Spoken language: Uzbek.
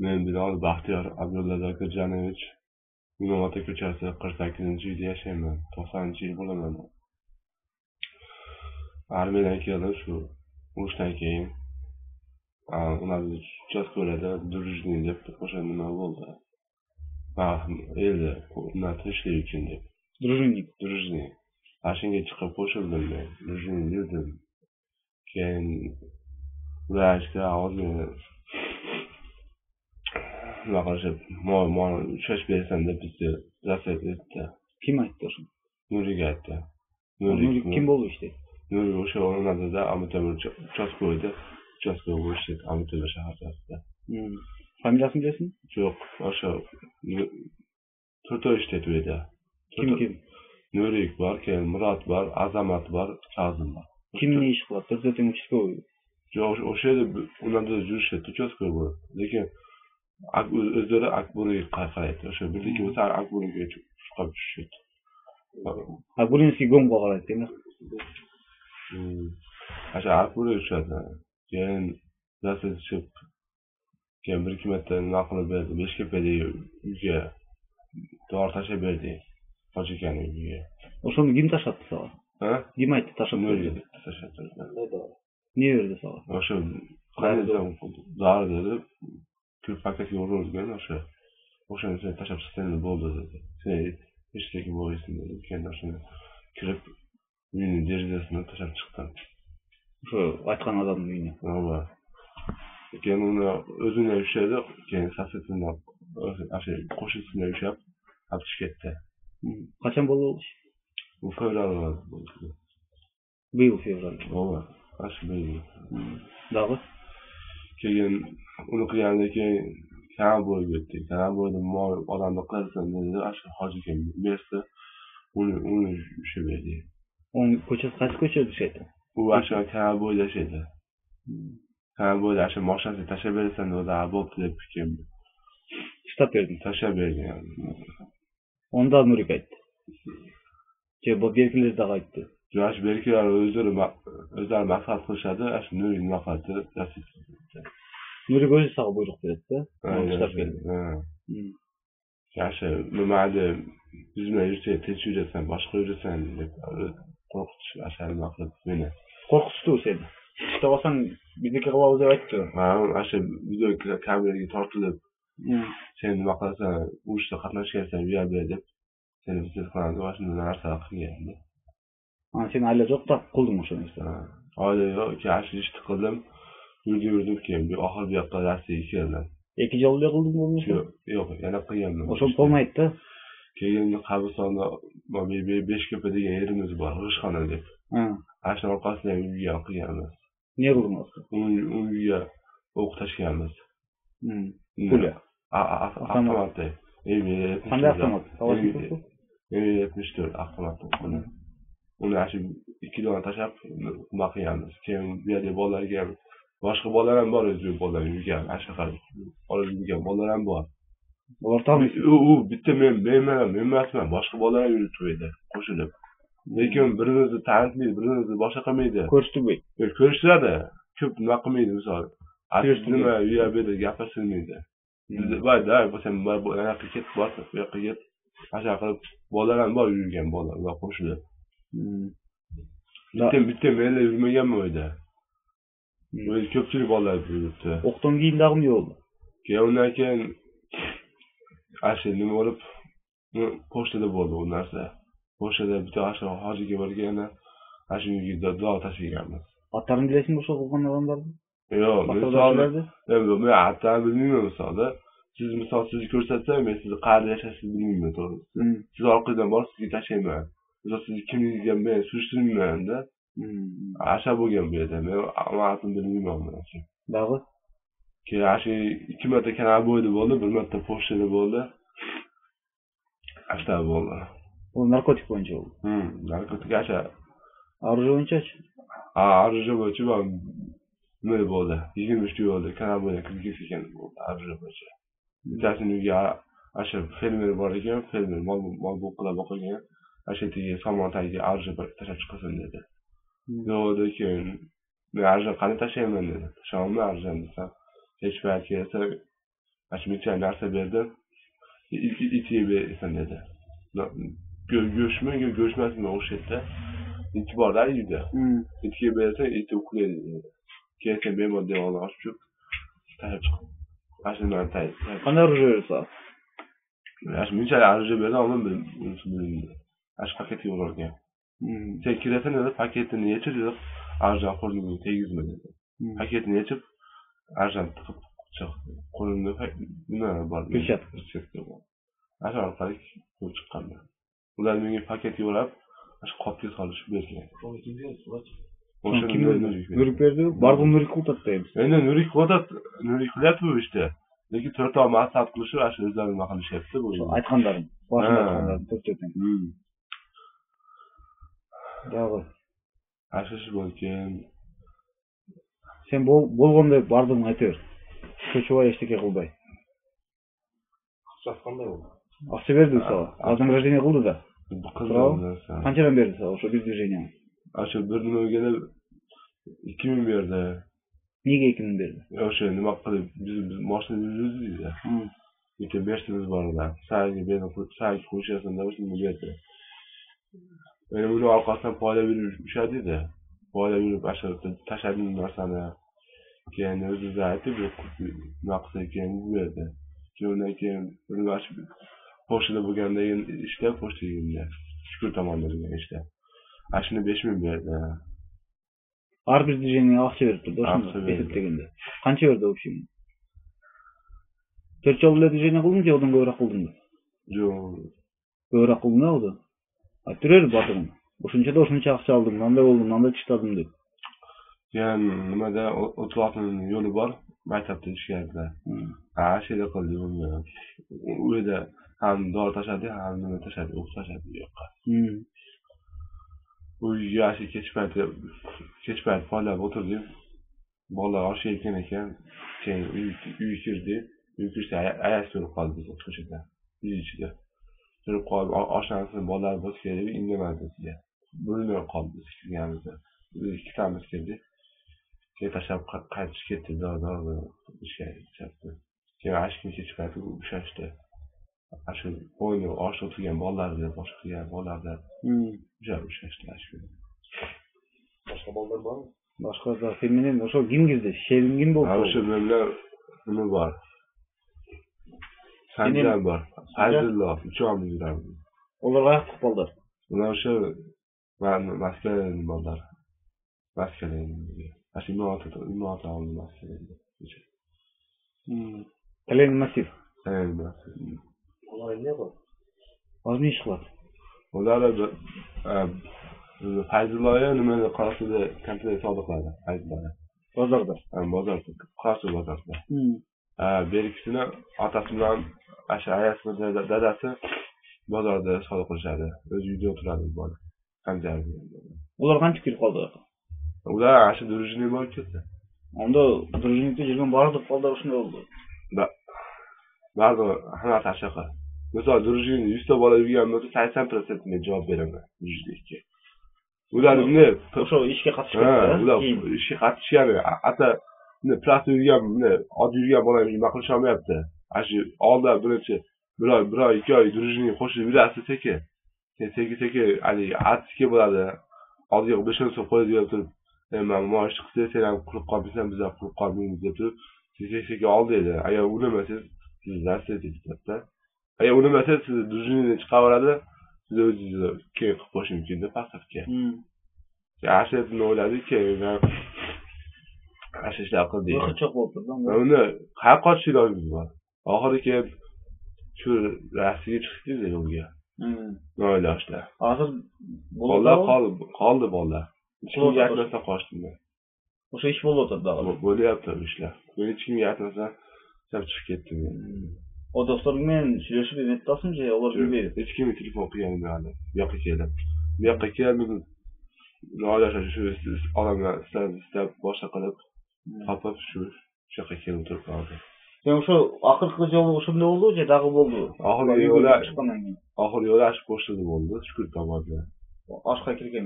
Men Bilol Baxtiyor Abdulla Zokirjonovich, Imom ota ko'chasi 48-uyda yashayman. 90-yil bo'laman. Armiyadan keldim shu urushdan keyin. Ular uchastkoylarda дружный deb o'sha nima bo'ldi. Elni undan tinchlik uchun deb. Дружинник. Дружный. Shunga chiqib qo'shildim men. Дружный yurdim. Keyin ular ozgina nima qilishib, mol ushlash berasan deb bizni zasad etdi. Kim aytdi o'shani? Nurik aytdi. Nurik kim bo'ldi ishda? Nurik o'sha o'rnatida Amutemir uchastkoyda, uchastkoy bo'lishdi Amutemir shaharchasida. Familiyasini bilasizmi? Yo'q, o'sha to'rtov ishlaydi u yerda. Kim kim? Nurik bor, keyin Murod bor, Azamat bor, Kazim bor. Kim ne ish qiladi? To'rtov uchastkoy. Yo'q, o'sha yerda ularda yurishadi, uchastkoy bo'lib. Lekin o'zlari Akburiga qaraydi. O'sha birligi bo'lsa Akburiga chiqib tushishadi. Akburinskiy gomga qaraydi, demak. O'sha Akburiga tushadi. Keyin zasad tushib, keyin bir ikki marta nima qilib berdi, Beshkepadagi uyga dori tashlab berdik. Hoji akaning uyiga. O'shani kim tashlatdi sog'a? Ha? Kim aytdi tashlab berdi? Tashlab berdi. Ne berdi sog'a? O'sha qanday dori dedi, ko'p paketga urilgan o'sha. O'shani sen tashlab chiqsang bo'ldi dedi. Sen eshitdagi bo'lsin dedi. Keyin o'shani kirib uyning derazasini tashlab chiqdim. O'sha aytgan odamning uyini. To'g'ri. Keyin uni o'zini ushladi, keyin sosedini o'sha qo'shnisini ushlab olib chiqib ketdi. Qachon bo'ldi u ish? Bu fevral bo'ldi. Bu yil fevral. To'g'ri. Shu bu yil. Dag'i? Keyin uni qilgandan keyin kanal bo'yiga o'tdik. Kanal bo'yida mol odamni qilsin dedi, o'sha hoji aka bersa, uni ushlab berdik. Uni ko'chasi qaysi ko'chada yashaydi? U o'sha kanal bo'yida yashaydi. Kanal bo'yida o'sha mashinasini tashlab berasan dedi, bo'pti deb keyin tashlab berdim. Tashlab bergan. Onda Nurik aytdi. Ke bu berkilar da aytdi. Yosh berkilar o'zlari maslahat qilishadi, shu Nurik nima qiladi? Nurik o'zi sog' buyruq beradi-da. Tashlab berdi. Yaxshi, nimada biz bilan yursang tinch yurasan, boshqa yurasan deb qo'rqitish ashar nima qilib meni. Qo'rqitishdi u seni. Ishlab olsang bizniki qilamiz deb aytdi. Ha, o'sha video kameraga tortilib, sen nima qilasan, urushda qatnashgansan, u yer bu yer deb seni biznes qilamiz, va shunday narsalar qilgandi. Ha, sen oila yo'q da qilding o'sha narsani. Oila yo'q, keyin shu ishni qildim. Yurdim, keyin bir oxir bu yoqqa Rossiyaga keldim. Ikki yo'lda qilding bo'lmasa? Yo'q, yo'q, yana qilganman. O'sha bo'lmaydi-da. Keyin qabristonda Beshkepa degan yerimiz bor, G'ishxona deb. Ha. Ana orqasida uyga qilganmiz. Ne qilding o'sha? Uyga o'q tashlaganmiz. Pulya. Avtomat. Qanday avtomat? M74 avtomat. Uni shu 2 dona tashlab nima qilganmiz. Keyin bu yerda bolalarga ham boshqa bolalar ham bor, o'zbek bolalar yurgan, ashqa olib yurgan bolalar ham bor. Ular taniysiz. U bitta men emasman, boshqa bolalar ham yuribdi u yerda qo'shilib. Lekin birimizni tanitmaydi, birimizni boshqa qilmaydi. Ko'rishtirmaydi. Ko'rishtiradi. Ko'p nima qilmaydi misol. Nima u yer bu yerda gapirishmaydi. Voy, day, bu sen bu yoqqa ket, bor, bu yoqqa ket. Ashqa qilib bolalar ham bor yurgan bolalar, ular qo'shilib. Bitta men yurmaganman u yerda. O'zi ko'pchilik bolalar yuribdi. O'qdan keyin dag'i nima bo'ldi? Keyin undan keyin asha nima bo'lib, pochtada bo'ldi u narsa. Pochtada bitta asha hojiga borganda asha uyga duo tashlaganmiz. Otlarini bilasizmi o'sha qilgan odamlarni? Yo'q, men otlarini bilmayman misolda. Siz misol sizni ko'rsatsam, men sizni qayerda yashashingizni bilmayman, to'g'risi. Siz orqangizdan borib sizga tashlayman. Misol sizni kimligingizni men surishtirmayman-da. Asha bo'lgan bu yerda. Men otini bilmayman mana shu. Dag'i? Keyin asha 2 marta kanal bo'yida bo'ldi, 1 marta pochtada bo'ldi. Ashta bo'ldi. U narkotik bo'yicha bo'ldi. Narkotik asha. Orujye bo'yicha-chi? Ha, orujye bo'yicha nima bo'ldi? 23 bo'ldi, kanal bo'yiga kirib ketgan bo'ldi orujye bo'yicha. Bittasini uyiga asha fermer bor ekan, fermer mol boqilab boqilgan. Asha yerga somon tagiga orujye tashlab chiqasin dedi. Yo'q, dedi, keyin men orujye qanday tashlayman dedi. Tashlolmayman orujyeni desam, hech payt kelsa Mana shu buncha narsa berdim. Itiga bersan dedi. Go'shtmi, go'sht emasmi o'xshaydi. Iti bor-da uyda. Itga bersa iti uxlaydi dedi. Keyin sen bemalol devorni ochib tashlab chiq. Mana shuni Qanday оружие bersa? Mana shu bunchalik оружие berdi, oldin bilmaydi. Mana shu paketga o'ralgan. Sen kirasan dedi, paketini yechib dedi, оружие qo'lingga tegizma dedi. Paketini yechib, оружие tiqib chiq. Qo'limda nima bor? Perchatka bor. Ana shu orqali qo'l chiqqanman. Ular menga paketga o'rab, shu qopga solishib bergan. O'sha kim Nurik berdi? Barg'un Nurik qilib endi. Endi Nurik qilyapti, Nurik qilyapti bu ishni. Lekin to'rtov maslahat qilishib, ana shu o'zlari nima qilishyapti bu. Aytganlarim, boshida aytganlarim to'rtov. Dag'i. Ana shu bo'lgan. Sen bo'lganda bardığını aytaver. Ko'chibay эчтеке кылбай. Акчасы кандай болду? Акча берди сага. Вознаграждение кылды да. Канчадан берди сага ошо бир движенияны? Ошо бир nimaga 2000 berdi. Nega 2000 berdi? O'sha nima qilib biz mashina yurdik da. Bitta Mercedes bor edi. Saga berdi, saga qo'shasan deb shuni berdi. Endi uni orqasidan poylab yurib ushadi-da. Poylab yurib o'sha tashladim narsani. Keyin o'zi aytib, nima qilsa keyin bu berdi. Keyin undan keyin pochtada bo'lganda ishda, pochta Shukur tomonda bo'lgan ishda. Ana shuni 5000 berdi. Har bir движениеге акча берип турду ошондо эсептегенде. Канча берди общий? 4 жолу эле движение кылдың же одан көбүрөөк кылдыңбы? Жок. Көбүрөөк кылдың да болду. Айтып бер бардыгын. Ушунча да ушунча акча алдым, мындай болду, мындай таштадым деп. Keyin nimada o'tloqning yo'li bor, maktabda ishlardi. Ha, shu yerda qildi uni. U yerda ham dori tashladi, ham nima tashladi, o'q tashladi u yoqqa. Uyga shu kech payt poylab o'tirdik. Bolalar osh yeyotgan ekan. Keyin uyga kirdik. Uyga kirsa ayasi turib qoldi bizni ko'chada, uy ichida. Turib qolib, oshnasini bolalar bo'lsa kerak deb indamadi bizga. Bo'lmay qoldi biz kirganimizda. Biz ikkitamiz kirdik. Keyin tashlab qaytib ketdi, dori ishga chiqdi. Keyin ashkin kech payti ushlashdi. Shu o'yinni osh o'tirgan bolalar bilan boshqa qilgan bolalar bilan ushlashdi ashkin. Boshqa bolalar bormi? Boshqa sen menen o'sha kim kirdi? Sherim kim bo'ldi? O'sha bilan nima bor? Sanjar bor. Fayzullo, uchamiz yuramiz. Ular qayoqda bolalar? Ular o'sha Moskvaning bolalari. Moskvaning. Shu Imot oldi Moskvada. Lenin massiv. Lenin massiv. Ular nima qiladi? Hozir ne ish qiladi? Ular Fayzulloya nimani qorasida kompyuter savdo qiladi, Fayzulloya. Bozorda. Bozorda, Qorasuv bozorida. Berikisini otasi bilan o'sha ayasi bilan dadasi bozorda savdo qilishadi. O'zi uyda o'tiradi bu bola. Sanjar bilan. Ular qancha kirib qoldi? Ular o'sha дружина bo'lib ketdi. Onda дружинникте жүргөн бардык балдар ушундай болду. Ba'zi hammasi shunaqa. Misol дружина 100 ta bola yurgan bo'lsa, 80% men javob beraman дружинникka. Ular nima o'sha ishga qatnashgan, ular ishga qatnashgani, ata nima plastik yurgan, nima oddiy yurgan bola nima qilisha olmayapti. Ana shu oldin birinchi bir oy, 2 oy дружинник qo'shilib yurasiz sekin. Sekin sekin haligi artistga bo'ladi. Oldiga 5 so'm qo'yib berib turib, men maosh chiqsa sen ham qurib qolmaysan, biz ham qurib qolmaymiz deb turib, sekin sekin oldi edi. Agar uylamasangiz, siz narsa deb. Agar uylamasangiz, sizni дружинani chiqaveradi, siz o'zingizni keyin qilib qo'yish mumkin-da pasovka. Ana shuni o'yladik, keyin ana shu ishlar qildik. Ruhi cho'q bo'lib turdi. Uni qayerga qochish ilojimiz bor? Oxiri kelib shu Rossiyaga chiqdik yo'lga. Noilojda. Hozir bolalar qoldi bolalar. Hech kimga aytmasdan qochdim men. O'sha ish bo'lib o'tirdi hozir. Bo'lyapti bu ishlar. Men hech kimga aytmasdan chiqib ketdim. O do'stlaring bilan сөйлешіп эметасың же, ular bilmaydi. Hech kimga telefon qilganim yo'q hali. Bu yoqqa kelib. Bu yoqqa kelib noilojda shu odamlar istab boshqa qilib topib shu yoqqa kelib o'tirib qoldim. Sen o'sha oxirgi yo'li o'shanda bo'ldi же dag'i bo'ldi? Oxirgi yo'li chiqqandan keyin. Oxirgi yo'li ashib qo'shildi bo'ldi, Shukur tomonda. Oshqa kirgan.